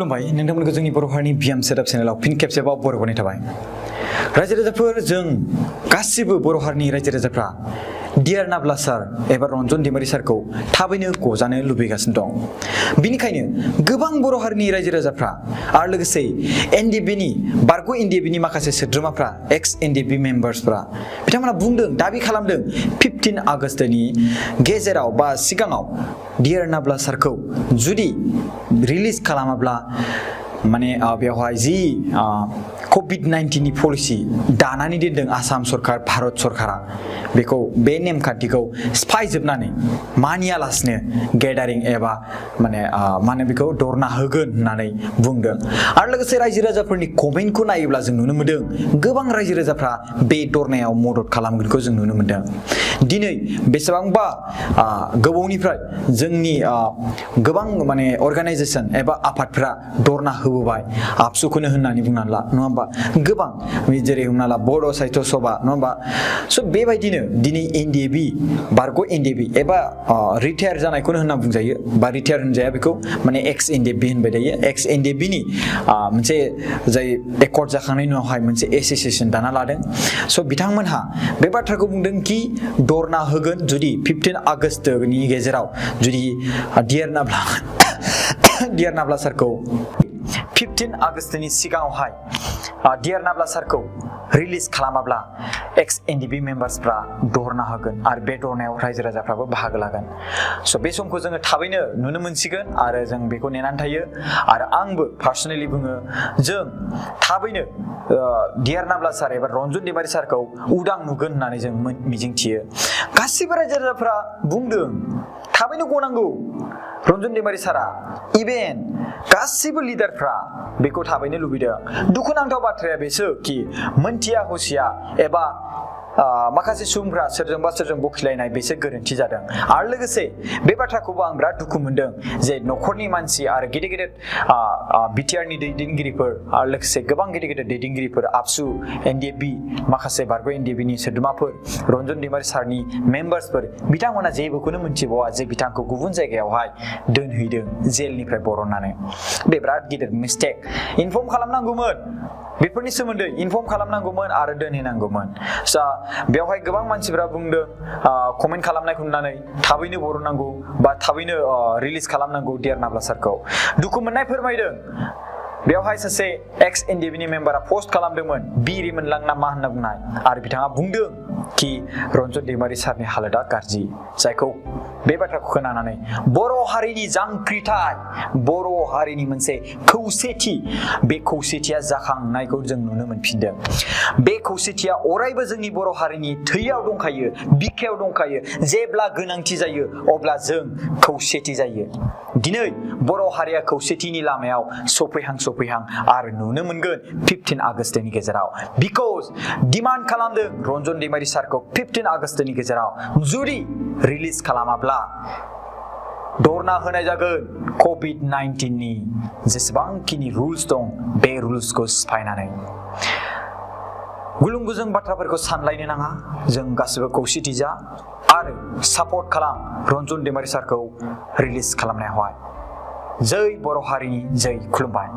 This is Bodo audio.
खुलुमबाय नोंथांमोनखौ जोंनि बर' हारिनि बियाम सेटआप चेनेलाव फिन खेबसेबाव बरायनाय थाबाय। रायजो राजाफोर जों गासिबो बर' हारिनि रायजो राजाफ्रा डियार नाब्ला सार एबा रन्जन दैमारि सारखौ थाबैनो गजानो लुबैगासिनो दं। बिनिखायनो गोबां बर' हारिनि रायजो राजाफ्रा आरो लोगोसे एनडिएफबि बारग' एनडिएफबि माखासे सोद्रोमाफ्रा एक्स एनडिएफबि मेम्बार्सफ्रा बिथांमोना बुंदों दाबि खालामदों 15 आगस्टनि गेजेराव बा सिगाङाव डियार नाब्ला सारखौ जुदि रिलिज खालामाब्ला माने बेवहाय जि COVID-19 नि पलिसि दानानै दोनदों आसाम सरकार भारत सरकारा बेखौ बे नेमखान्थिखौ सिफायजोबनानै मानियालासिनो गेदारिं एबा माने बेखौ धरना होगोन होननानै बुंदों। आरो लोगोसे रायजो राजाफोरनि कमेन्टखौ नायोब्ला जों नुनो मोनदों गोबां रायजो राजाफ्रा बे धरनायाव मदद खालामगोनखौ जों नुनो मोनदों। दिनै बेसेबांबा गोबावनिफ्राय जोंनि गोबां माने अर्गानाइजेसन एबा आफादफोरा धरना होबोबाय आबसुखौनो होननानै बुंनानै ला नङा होमबा गोबां जेरै हमना ला बड' साहित्य सभा नङा होमबा स' बेबायदिनो दिनै एनडिएफबि बारग' एनडिएफबि एबा रिटायार जानायखौनो होनना बुंजायो बा रिटायार होनजाया बेखौ माने एक्स एनडिएफबि होनबाय थायो। एक्स एनडिएफबिनि मोनसे जाय एकर्ड जाखांनायनि उनावहाय मोनसे एसोसिएसन दाना लादों। स' बिथांमोनहा बे बाथ्राखौ बुंदों कि धरना होगोन जुदि 15 आगस्टनि गेजेराव जुदि डियार नाब्ला सारखौ 15 आगस्टनि सिगाङावहाय डियार नाब्ला सारखौ रिलिज खालामाब्ला एक्स एनडिएफबि मेम्बार्सफ्रा धरना होगोन आरो बे धरनायाव रायजो राजाफ्राबो बाहागो लागोन। स' बे समखौ जोङो थाबैनो नुनो मोनसिगोन आरो जों बेखौ नेनानै थायो आरो आंबो पार्सनेलि बुङो जों थाबैनो डियार नाब्ला सार एबा रन्जन दैमारि सारखौ उदां नुगोन होननानै जों मिजिंथियो। गासिबो रायजो राजाफ्रा बुंदों थाबैनो गनांगौ रन्जन दैमारि सारा इभेन गासिबो लिडारफ्रा बेखौ थाबैनो लुबैदों। दुखुनांथाव बाथ्राया बेसो कि मोनथिया हसिया एबा माखासे सुबुंफ्रा सोरजोंबा सोरजों बखिलायनाय बेसो गोरोन्थि जादों आरो लोगोसे बे बाथ्राखौबो आं बिराद दुखु मोनदों जे न'खरनि मानसि आरो गेदेर गेदेर बिटिआरनि दैदेनगिरिफोर आरो लोगोसे गोबां गेदेर गेदेर दैदेनगिरिफोर आबसु एनडिएफबि माखासे बारग' एनडिएफबिनि सोद्रोमाफोर रन्जन दैमारि सारनि मेम्बार्सफोर बिथांमोना जेबोखौनो मोनथिबावा जे बिथांखौ गुबुन जायगायावहाय दोनहैदों जेलनिफ्राय बरननानै। बे बिराद गिदिर मिस्टेक। इनफर्म खालामनांगौमोन बेफोरनि सोमोन्दै इनफर्म खालामनांगौमोन आरो दोनहैनांगौमोन। बेवहाय गोबां मानसिफ्रा बुंदों कमेन्ट खालामनायखौ नुनानै थाबैनो बरननांगौ बा थाबैनो रिलिज खालामनांगौ डियार नाब्ला सारखौ। दुखु मोननाय फोरमायदों बेवहाय सासे एक्स एनडिएफबिनि मेम्बारा पोस्ट खालामदोंमोन बिरि मोनलां ना मा होनना बुंनाय आरो बिथाङा बुंदों कि रन्जन दैमारि सारनि हालोदा गाज्रि जायखौ बे बाथ्राखौ खोनानानै बर' हारिनि जांख्रिथाय बर' हारिनि मोनसे खौसेथि बे खौसेथिया जाखांनायखौ जों नुनो मोनफिनदों। बे खौसेथिया अरायबो जोंनि बर' हारिनि थैयाव दंखायो बिखायाव दंखायो। जेब्ला गोनांथि जायो अब्ला जों खौसेथि जायो। दिनै बर' हारिया खौसेथिनि लामायाव सफैहां आरो नुनो मोनगोन 15 आगस्टनि गेजेराव बिकज डिमान्ड खालामदों रन्जन दैमारि सारखौ 15 आगस्टनि गेजेराव जुदि रिलिज खालामाब्ला धरना होनाय जागोन COVID-19 नि जेसेबांखिनि रुल्स दं बे रुल्सखौ सिफायनानै। गुलुं गुजुं बाथ्राफोरखौ सानलायनो नाङा जों गासिबो खौसेथि जा आरो सापर्ट खालाम रन्जन दैमारि सारखौ रिलिज खालामनायावहाय। जै बर' हारिनि जै खुलुमबाय।